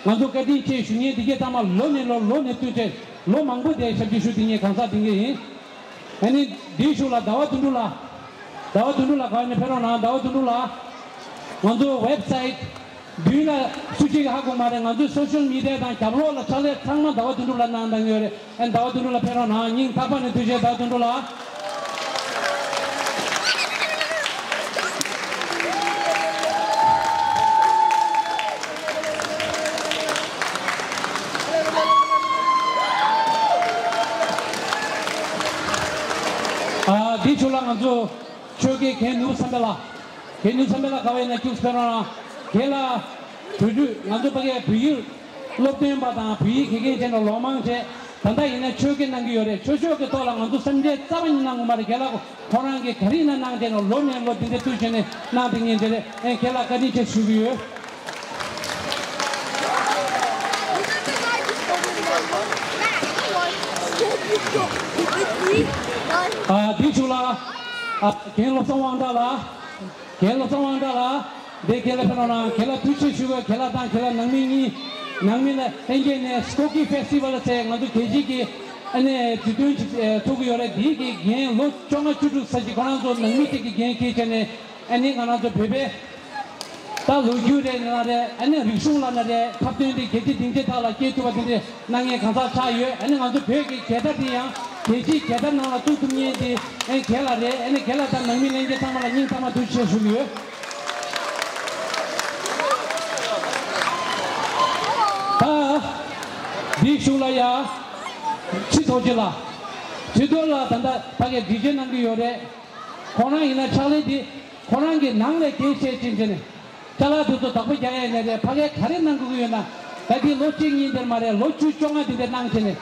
ང་ཚོ་བཀའ་དྲིན་ཆེ་ཞུ་མཁན་འདི་གས་ཚང་མ་ལོ་ནས་ལོ། ལོ་ནས་བསྟུད་དེ་ལོ་མང་པོ་དེ་ཞབས་ཕྱི་ཞུ་དེ་ངས་གང་ཟག་དེ་འདྲ་ཡིན། ཨ་ནི་འདིའི་གཞུག་ལ་ཟླ་བ་དོན་གྲུབ་ལགས། ཟླ་བ་དོན་གྲུབ་ལགས་ག་བ་ཡིན་ན་ཕེབས་རོགས་གནང་། ཟླ་བ་དོན་གྲུབ་ལགས། ང་ཚོ་ཝེབ་སའིཊ་མདུན་ལ་སུ་གཅིག་གིས་ཧ་གོ་མ་རེད། ང་ཚོའི་སོ་ཤལ་མི་ཌི་ཡ་དང་རྒྱབ་ལོགས་ལ་ཕྱག་ལས་ཚང་མ་ཟླ་བ་དོན་གྲུབ་ལགས་གནང་བསྡད་ཡོད་རེད། ཨ་ནི་ཟླ་བ་དོན་གྲུབ་ལགས་ཕེབས་རོགས་གནང་། སྙིང་ཐག་པ་ནས་ཐུགས་རྗེ་ཆེ། ཟླ་བ་དོན་གྲུབ་ལགས། ཨ་འདི་ཆོ་ལ་ང་ཚོ་ཆོས་དགེ་རྒན་ནོར་བུ་བསམ་འཕེལ་ལགས། རྒན་ནོར་བུ་བསམ་འཕེལ་ལགས་ག་བ་ཡིན་ན་ཅུག་ཕེབས་རོགས་གནང་། རྒན་ལགས། བོད་ཕྲུག་ང་ཚོ་ཕ་གིའི་བོད་ཡིག་སློབ་སྟོན་པ་དང་བོད་ཡིག་དགེ་རྒན་བྱས་ནས་ལོ་མང་བྱས། ད་ལྟ་ཡིན་ན་ཆོས་དགེ་གནང་གི་ཡོད་རེད། ཆོས་ཕྱོགས་ཀྱི་ཐོག་ལ་ང་ཚོ་སེམས་ཁྲལ་རྩ་བ་ཉིད་གནང་དགོས་མ་རེད། རྒན་ལགས་ཁོ་རང་གིས་ག་རེ་ཡིན་ན་གནང་བསྡད་ནས་ལོ་ནས་ལོ་འདི་འདྲ་བསྟུད་བྱས་ནས་གནང་བསྡད་མཁན་དེ་རེད། ཨེ་རྒན་ལགས་བཀའ་དྲིན་ཆེ་ཞུ་གི་ཡོད། ཨ་འདི་ཞུ་ལ། ཨ་རྒན་བློ་བཟང་དབང་གྲགས་ལགས། རྒན་བློ་བཟང་དབང་གྲགས་ལགས། འདི་རྒན་ལགས་ཕེབས་རོགས་གནང་། རྒན་ལགས་ཐུགས་རྗེ་ཆེ་ཞུ་དགོས། རྒན་ལགས་དང་རྒན་ལགས་ནང་མི་གཉིས། ནང་མི་ལ་ལྷན་རྒྱས་ནས་སྐོར་གྱི་ཕེ་སི་ཊི་ཝལ་ཟེར་ང་ཚོ་རྒྱལ་སྤྱིའི་གི་ ཨ་ནི་དུས་སྟོན་ཅིག་ཨེ་ཚོགས་ཀྱི་ཡོད་རེད། འདི་གི་འགན་ལོ་བཅོ་ལྔ་བཅུ་དྲུག་ཙམ་ཅིག་ཁོ་རང་ཚོ་ནང་མི་གཅིག་གི་འགན་འཁྱེར་བྱས་ནས། ཨ་ནི་ང་རང་ཚོ་བོད་པའི་ད་ལོ་རྒྱུས་རེད་ན་རེད། ཨ་ནི་རིག་གཞུང་ལ་ན་རེད། འཁྲབ་སྟོན་འདི་རྒྱལ་སྤྱིའི་སྡིངས་ཆའི་ཐོག་ལ་སྐྱེལ་ཐུབ་པ་དེ་འདྲའི་གནང་མཁན་གང་ཟག་ཆགས་ཡོད། ཨ་ནི་ང་ཚོ་བོད་ཀྱི་རྒྱལ་དར་འདི་ཡང་རྒྱལ་སྤྱིའི་རྒྱལ་དར་ནང་ལ་བཙུགས་ཐུབ་མཁན་འདི་ཨ་ནི་རྒན་ལགས་རེད། ཨ་ནི་རྒན་ལགས་དང་ནང་མི་ལྷན་རྒྱས་ཚང་མ་ལ་སྙིང་ཐག་པ་ནས་ཐུགས་རྗེ་ཆེ་ཞུ་གི་ཡོད། ད་འདིའི་གཞུག་ལ་ཡ་ཁྲི་ཐོག་ཅེ་ལགས། ཁྲི་ཐོག་ལགས་ད་ལྟ་ཕ་གིར་འགྲེལ་བརྗོད་གནང་གི་ཡོད་རེད། ཁོང་རང་ཡིན་ན་ཕྱག་ལས་འདི་ཁོང་རང་གི་ནང་ལས་འགན་བཞེས་ཕྱིན་བྱས་ནས་ཅ་ལག་དེ་ཚོ་བདག་པོ་རྒྱག་ཡས་ནས་རེད། ཕ་གིར་ག་རེ་གནང་དགོས་ཀྱི་ཡོད་ན། ད་འདི་ལོ་གཅིག་གཉིས་དེར་མ་རེད། ལོ་བཅུ་བཅོ་ལྔ་དེ་འདྲ་གནང་བྱས་ནས་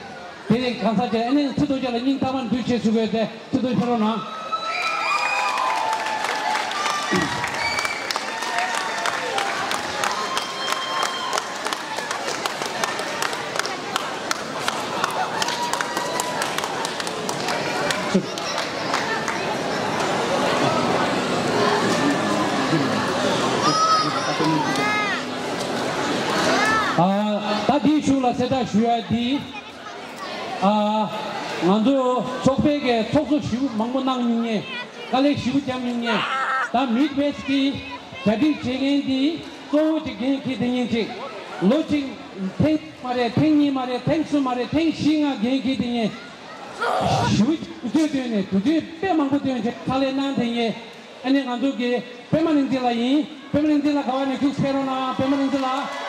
དེ་རིང་གང་ཟག་ཅེ་ཨ་ནི་ཁྲི་ཐོག་ཅེ་ལ་སྙིང་ཐག་པ་ནས་ཐུགས་རྗེ་ཆེ་ཞུ་དགོས་ཏེ། ཁྲི་ཐོག་ཕེབས་རོགས་གནང་། ཨ། ད་འདིའི་གཞུག་ལ་གསལ་བསྒྲགས་ཞུ་ཡ་འདི། ཨ། ང་ཚོ་ཚོགས་པའི་གི་ཚོགས་གཙོ་ཞེ་པོ་མང་པོ་གནང་མྱོང་མཁན། དཀའ་ལས་ཞེ་པོ་བརྒྱབ་མྱོང་མཁན། ད་མིཌ་ཝེསྟ་གི་གྲ་སྒྲིག་བྱེད་མཁན་འདི་གཙོ་བོ་གཅིག་འགན་འཁྱེར་བསྡད་མཁན་ཅིག་ལོ་གཅིག་ཐེངས་མ་རེད། ཐེངས་གཉིས་མ་རེད། ཐེངས་གསུམ་མ་རེད། ཐེངས་བཞི་ལྔ་འགན་འཁྱེར་བསྡད་མཁན། ཞེ་པོ་དུས་ཚོད་བཏོན་ནས་དུས་ཚོད་དཔེ་མང་པོ་བཏོན་བྱས་ཕྱག་ལས་གནང་བསྡད་མཁན། ཨ་ནི་ང་ཚོ་གི་པད་མ་རིག་འཛིན་ལགས་ཡིན། པད་མ་རིག་འཛིན་ལགས་ག་བ་ནས་ཁྱུག་ཙམ་ཕེབས་རོགས་གནང་། པད་མ་རིག་འཛིན་ལགས།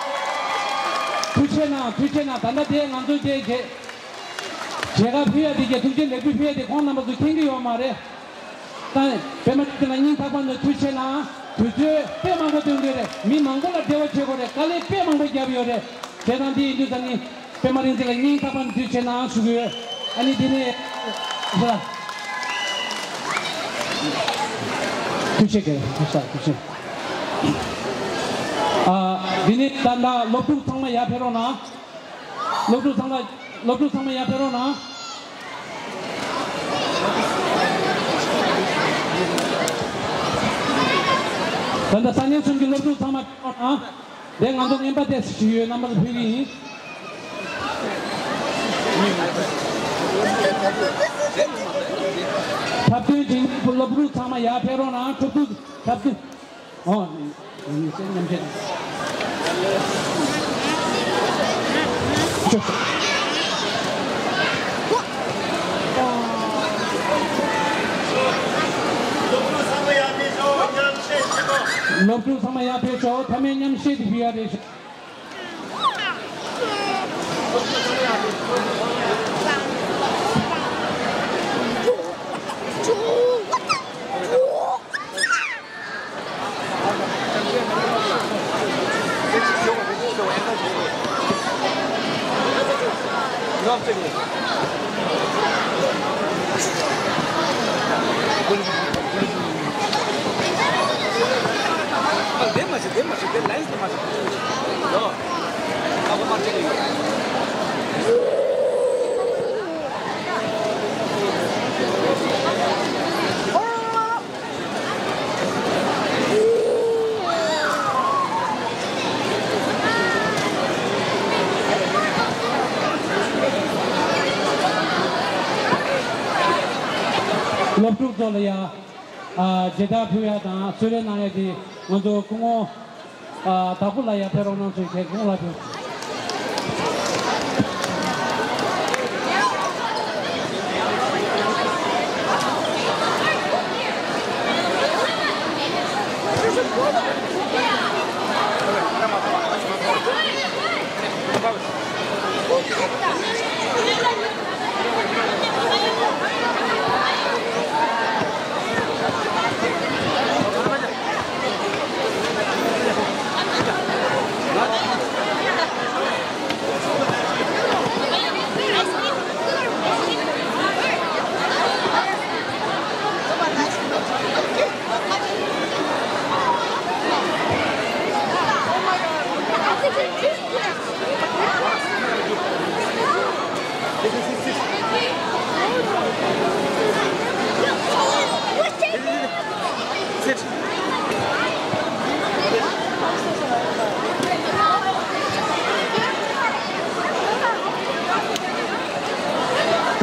ཐུགས་རྗེ་གནང་། ཐུགས་རྗེ་གནང་། ད་ལྟ་དེ་ང་ཚོ་དེ་རྗེས་མཇལ་ཁ་ཕུལ་ཡ་དེ་གི་ཐུགས་རྗེ་ལེགས་འབུལ་ཕུལ་ཡ་དེ་ཁོང་རྣམ་པ་ཚོ་མཁྱེན་གྱི་ཡོད་མ་རེད། ད་པད་མ་རིག་འཛིན་ལགས་སྙིང་ཐག་པ་ནས་ཐུགས་རྗེ་གནང་། དུས་ཚོད་དཔེ་མང་པོ་བཏོན་དགོས་རེད། མི་མང་པོ་ལ་འབྲེལ་བ་བྱེད་དགོས་རེད། དཀའ་ལས་དཔེ་མང་པོ་བརྒྱབ་ཡོད་རེད། བྱས་ཙང་འདི་ཡིན་དུས་ཙམ་ནི། པད་མ་རིག་འཛིན་ལགས་སྙིང་ཐག་པ་ནས་ཐུགས་རྗེ་གནང་ཞུ་གི་ཡོད། ཨ་ནི་འདི་ནས་ཧྲ། ཐུགས་རྗེ་ཆེ། ཐུགས་རྗེ་ཆེ། ཨ། འདི་ནས་ད་ལྟ་སློབ་ཕྲུག་ཚང་མ་ཡར་ཕེབས་རོགས་གནང་། སློབ་ཕྲུག་ཚང་མ། སློབ་ཕྲུག་ཚང་མ་ཡར་ཕེབས་རོགས་གནང་། ད་ལྟ་ས་གནས་གསུམ་གྱི་སློབ་ཕྲུག་ཚང་མ་ཕེབས་རོགས་གནང་། དེ་ང་ཚོ་རྔན་པ་དེ་ཞུ་ཡོད། རྣམ་པ་ཚོ་ཕེབས་ཀྱི་ཡིན། འཁྲབ་སྟོན་བྱེད་མཁན་སློབ་ཕྲུག་ཚང་མ་ཡར་ཕེབས་རོགས་གནང་། འཁྲབ་སྟོན། འཁྲབ་སྟོན། ཨོ། ཡིན་སེ་མཉམ་བཤད། སློབ་ཕྲུག་ཚང་མ་ཡར་ཕེབས་ཤོག་མཐའ་མའི་མཉམ་བཤད་དེ་ཕུལ་ཡ་རེད། སློབ་ཕྲུག་ཚོ་ལ་ཡ། ཨ། མཇལ་དར་ཕུལ་ཡ་དང་གསོལ་རས་གནང་ཡ་དེ་ང་ཚོ་སྐུ་ངོ། ཨ། དྭགས་པོ་ལགས་ཡར་ཕེབས་རོགས་གནང་ཞུ། ཁྱེད་སྐུ་ངོ་ལ་ཕེབས།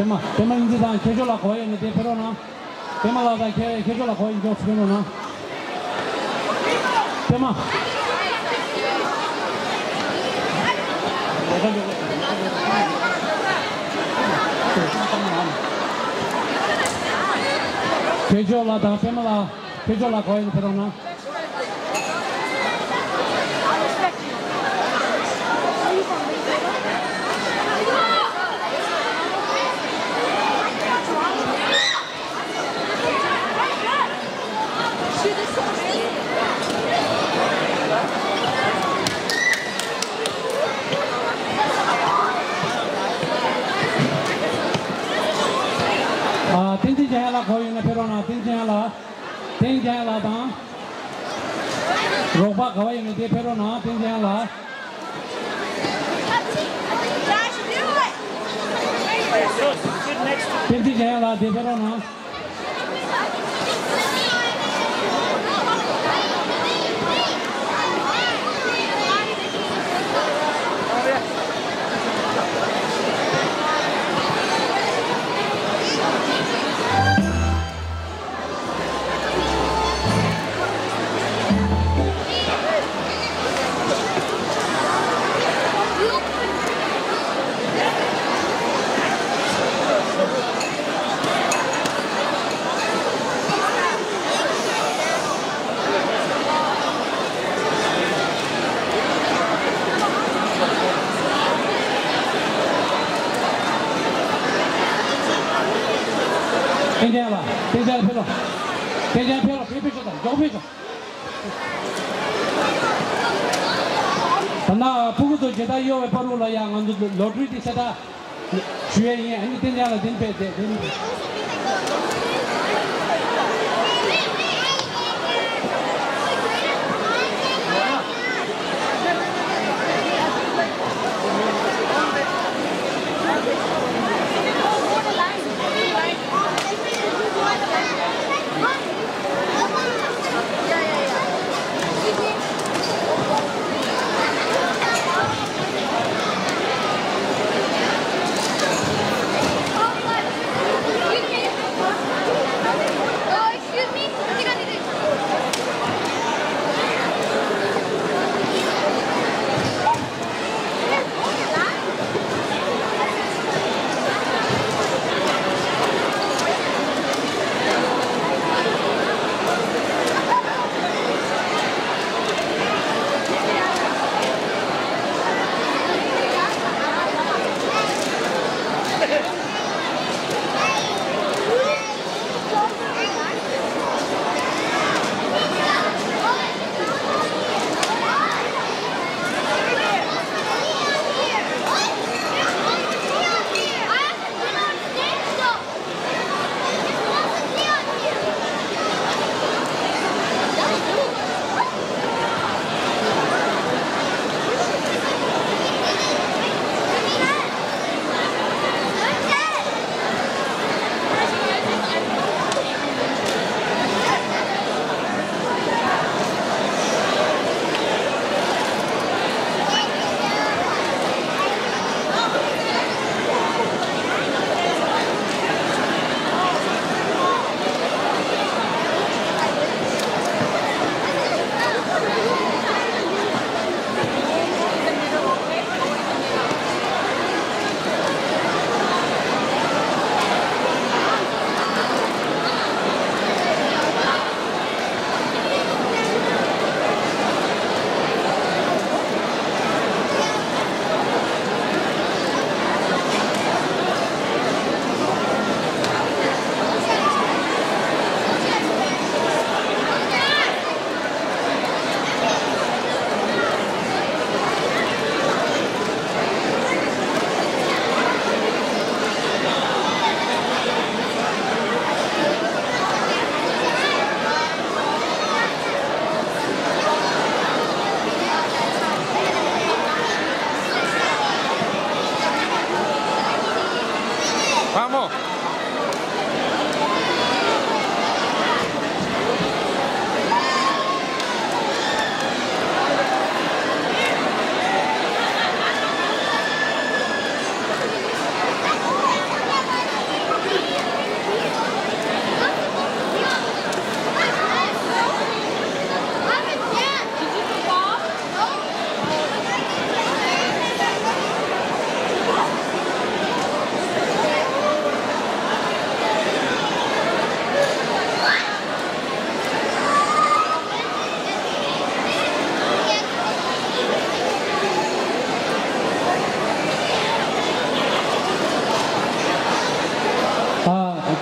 པད་མ། པད་མ་ལིང་ཙི་དང་མཁས་མཆོག་ལགས་གོ་ཡོད་ན་དེ་ཕེབས་རོགས་གནང་། པད་མ་ལགས་དང་མཁས་མཁས་མཆོག་ལགས་གོ་ཡོད་མགྱོགས་སུ་ཕེབས་རོགས་གནང་། པད་མ། མཁས་མཆོག་ལགས་དང་པད་མ་ལགས། མཁས་མཆོག་ལགས་གོ་ཡོད་ན་ཕེབས་རོགས་གནང་། ཨ། བསྟན་འཛིན་འཇམ་དབྱངས་ལགས་གོ་ཡོད་ན་ཕེབས་རོགས་གནང་། བསྟན་འཛིན་འཇམ་དབྱངས་ལགས། བསྟན་འཛིན་འཇམ་དབྱངས་ལགས་དང་། རོགས་པ་ག་བ་ཡོད་ན་དེ་ཕེབས་རོགས་གནང་། བསྟན་འཛིན་འཇམ་དབྱངས་ལགས། བསྟན་འཛིན་འཇམ་དབྱངས་ལགས་དེ་ཕེབས་རོགས་གནང་། བསྟན་འཇམ་ལགས། བསྟན་འཇམ་ཕེབས་ལ། བསྟན་འཇམ་ཕེབས་ལ། ཕེབས་ཕེབས་ཤོག་དང་མགྱོགས་ཕེབས་ཤོག་ད་ནང་ཕྲུ་གུ་ཚོ་མཇལ་དར་གཡོག་པའི་བར་དུ་ལ་ཡང་ང་ཚོ་ལོ་ཊ་རི་དེ་གསལ་བསྒྲགས་ཞུ་ཡས་ཡིན། ཨ་ནི་བསྟན་འཇམ་ལགས་དེ་ནས་ཕེབས་དེ་དེ་ནས་ཕེབས།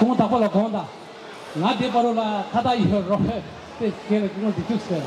དགོངས་དག་པ་ལ་དགོངས་དག་ང་འདི་བར་ལ་ཁ་བཏགས་ཡོད་རོགས་དེ་ཁྱེད་ལ་སྐུ་ངོ་འདི་བཅུག་ཟེར།